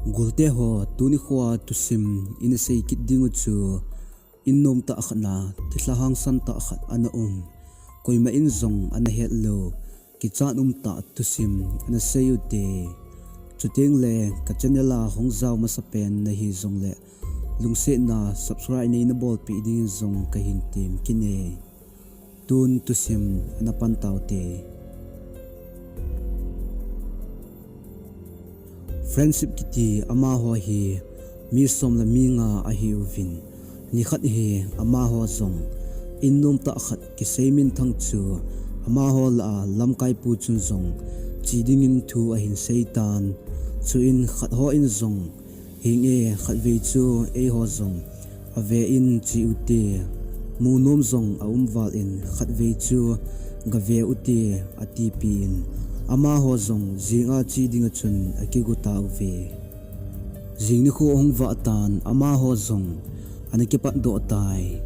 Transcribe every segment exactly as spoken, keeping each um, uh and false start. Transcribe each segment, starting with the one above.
Golte ho, tuni khoa thusim ina sei kit ding u chu, in nom tah khat na thilha hangsan tah khat ana um. Koima in jong ana het lou, kichat um tah thusim ana sei u te. Chuteng le ka channel a hung jao masapen na hi jong le, lungsetna subscribe nei na bolpeh ding in jong ka hin tem kit e. Tun thusim ana pan tau te. Friendship kiti amaho hi mi som le mi nga ahi uvin, nikhat hi amaho jong in nom tah khat kisei minthang chu amaho lah a lamkai pu chun jong che ding in thu ahin sei tan. Chuin khat ho in jong, "Henge, khatvei chu eiho jong ave in che u te, mu nom jong a um val in khatvei chu gave u te," ati pin, amaho jong jing a che ding a chun akigo tau ve. Jing nikho ahung vah tan, amaho jong ana kipat doh tai.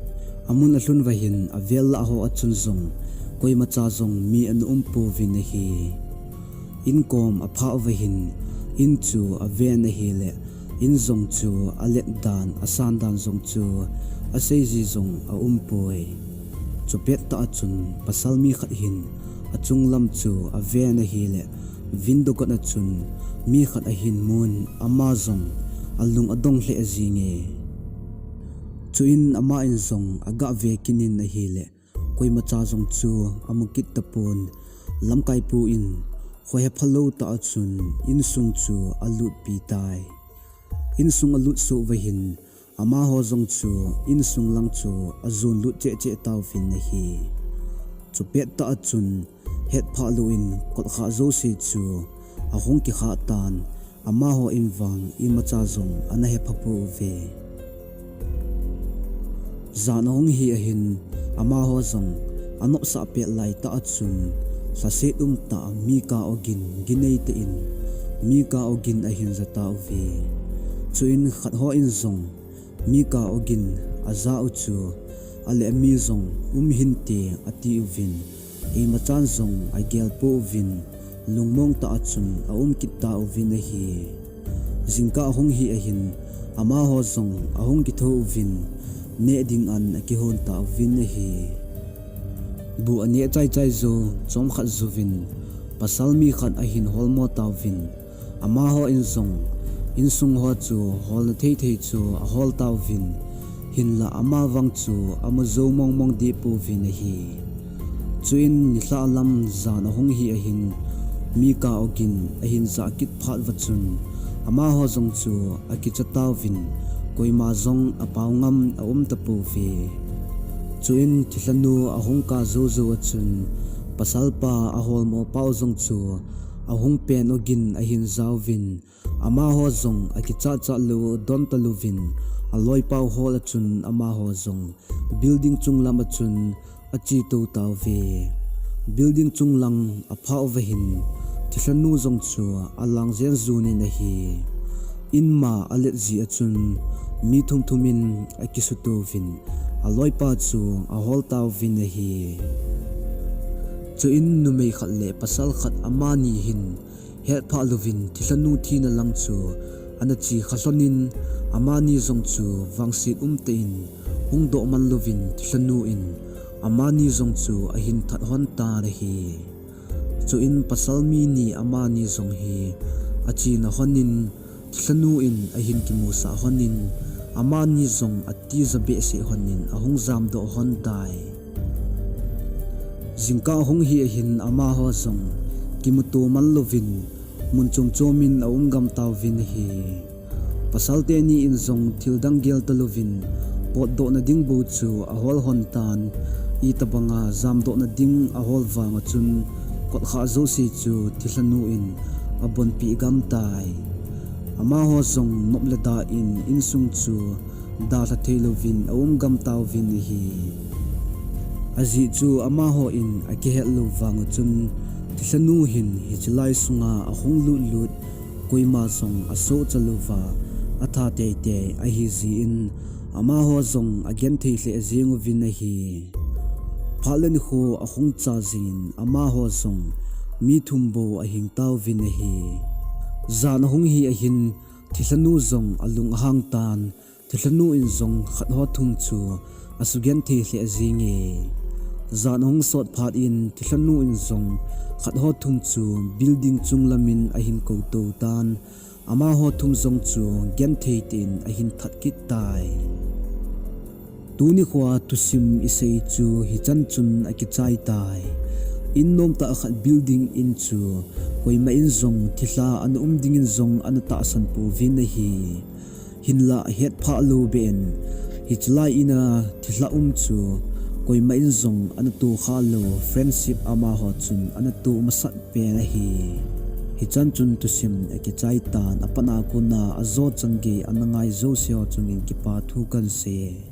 Amun alhun uva hin avel lah ho a chun jong koima cha jong mi ana um pouvin ahi. In kom aphah uva hin in chu aven ahile, in jong chu alet dan, asan dan jong chu asei ji jong a um poi. Chupet tah a chun pasal mi khat hin achung lam chu aven ahile, window kot a chun mi khat ahin mun, ama jong alung adong lheh jing e. Chuin ama in jong aga ve kit in ahile, koima cha jong chu amu kit tapon, lamkai pu in khohepha lou tah a chun insung chu alutpi tai. Insung alut soh uva hin amaho jong chu insung lang chu ajon lut cheh cheh tauvin ahi. Chupet tah a chun hetphah lou in kolkhah jouse chu ahung kikhah tan, amaho in vang imacha jong ana hepha pouve. Jan ahung hi ahin, amaho jong anopsah pet lai tah a chun lhaset um tah a Mika ogin ginei tah in Mika ogin ahin ja tauve. Chuin khat ho in jong Mika ogin aja u chu, ale ami jong um hinte ati uvin, imachan jong agel pouvin, lungmong tah a chun aum kit tauvin ahi. Jingkah ahung hi ahin, amaho jong ahung kithou uvin, neh ding an akihon tauvin ahi. Bu aneh chai chai jou, chomkhat jouvin pasal mi khat ahin holmo tauvin, amaho in jong insung ho chu holna thei thei chu ahol tauvin, hinlah ama vang chu amu jou mong mong deh pouvin ahi. Chuin nilhah lam jan ahung hi ahin, Mika ogin ahin jah kit phat uva chun, amaho jong chu akicha tauvin, koima jong apao ngam aum tapouve. Chuin thilhanu ahung kah jou jou a chun, pasalpa aholmo pau jong chu ahung pen ogin ahin jauvin, amaho jong akichat chat lou don talouvin, aloipau hol a chun amaho jong building chunglam a chun ache tou tauve. Building chunglang aphah uva hin thilhanu jong chu alang jen jun in ahi. Inma alet ji a chun mi thum thum in akisutouvin, aloipa chu ahol tauvin ahi. Chuin numei khat le pasal khat amani hin hetphah louvin thilhanu thina lang chu ana che kha lhon in, amani jong chu vangset umtah in hung dohman louvin thilhanu in amani jong chu ahin that lhon tan ahi. Chuin pasal mi ni amani jong hi achena lhon in, thilhanu in ahin kimusah lhon in, amani jong atija behseh lhon in ahung jamdoh lhon tai. Jingkah ahung hi ahin, amaho jong kimuto man louvin mun chom chom in aum gam tauvin ahi. Pasal teni in jong thildang gel talouvin potdohna ding bou chu ahol lhon tan, itobanga jamdohna ding ahol vang a chun kotkhah jouse chu thilhanu in abonpeh gam tai. Amaho jong nop le da in insung chu dalha thei louvin aum gam tauvin ahi. Ajeh chu amaho in akihet lou vang a chun thilhanu hin hiche lai sunga ahung lut lut, koima jong asohcha louva atha tei tei ahi jeh in, amaho jong agenthei lheh jeng uvin ahi. Phat le nikho ahung cha jin amaho jong mi thum bou ahing tauvin ahi. Jan ahung hi ahin, Thilhanu jong alung ahang tan, thilhanu in jong khat ho thum chu asugenthei lheh jenge. Jan ahung sot phat in thilhanu in jong khat ho thum chu building chung lamin ahin koutou tan, amaho thum jong chu genthei tah in ahin that kit tai. Tuni khoa thusim isei chu hichan chun akichai tai. In nomtah khat building in chu koima in jong thilha ana um dingin jong ana tahsan pouvin ahi. Hinlah hetphah lou beh in, hiche lai ina thilha um chu koima in jong ana tokha lou, friendship amaho chun ana toh masat pen ahi. Hichan chun thusim akichai tan, apatna kona ajo chan gei ana ngai jouse ho chungin kipa thu kahin sei.